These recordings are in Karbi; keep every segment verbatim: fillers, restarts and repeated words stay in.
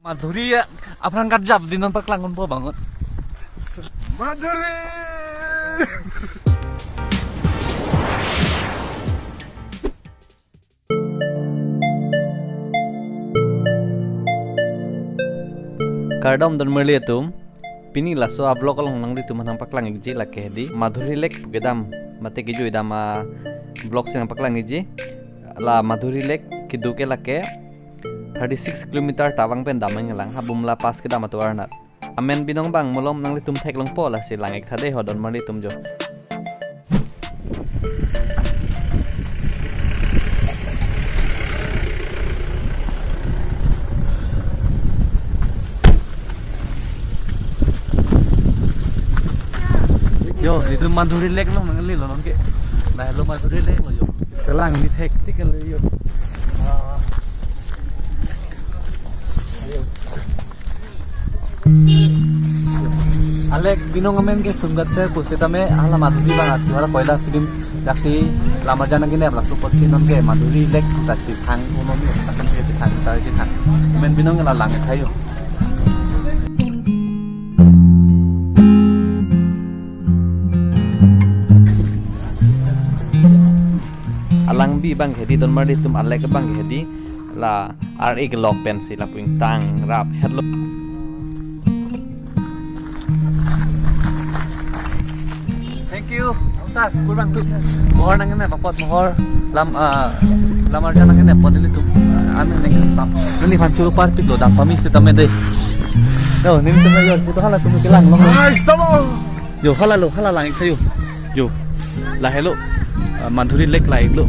Madhuri ya, aphrang karjap di non paklang unpo bangot. Madhuri! Kardom don marli atum, pini laso a-vlog along nanglitum aphan nangpaklang ikji lake hedi Madhuri Lake pu kedam, mate kejui dam a-vlog si nangpaklang ikji. La Madhuri Lake kedo ke lake thirty six kilometer tawang pen damnang lang, ha Bumla Pass kedam atovar anat. Amen binong abang malom nanglitum theklongpo, lasi lang ik tha dei ho don marli atum jo. Yo, itum Madhuri Lake along nanglelo nonke. Lahelo Madhuri Lake lo yo. Kelang ni thek tik lo yo. Ah. A-lake binong amen ke Sumgatser pu setame hala Madhuri abang arjuhara koila film daksi lamar jana kinep laso apotsi nonke Madhuri Lake pu ta chethang unon yo, asam si chethang ta chethang. Amen binong la lang ik tha yo. Alangbi abang hedi don marli atum, a-lake abang hedi la ar-ik lok pensi lapu ingtang rap hetlo. Thank you, sir. Kurang tu. Mohor nang ne apot mohor lam, ah, lamar jana ne apot nelitum. An ne sam. Neliphan churu parpik lo dam pami setame dei. Yo, nelitum yo, puto hala tum kelang lo. Ay, sama. Yo, hala lo, hala lang ik tha yo. Yo. Lahelo. Ah, Madhuri Lake lang ik lo.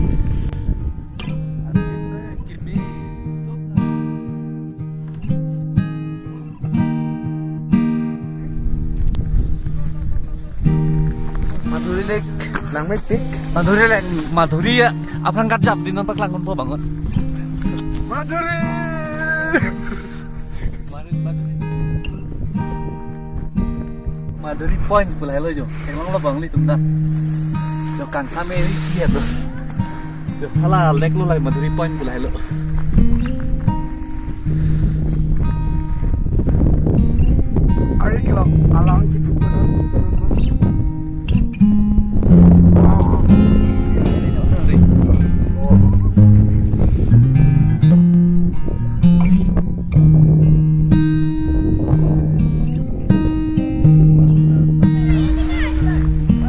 Madhuri Lake, langmepik. Madhuri Lake, Madhuri ya, aphrang karjap di non paklang unpo bangot. Madhuri! Madhuri Point pu lahelo jo. Theklonglo bang nelitum ta. Jo kangsam area lo. Jo hala lake lo lahai Madhuri Point pu lahelo. Ari kilo alang chitu ko.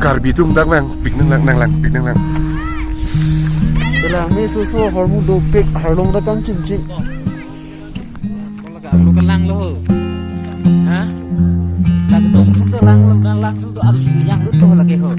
Karbi atum dak lang, pik nang lang, nang lang, pik nang lang. Kelang me soso hormu dopik, arlong dak kangchimchim. Kalau kelang lo. Ha? Tak dong tu lang lo, lang tu arus yang tu lagi ho.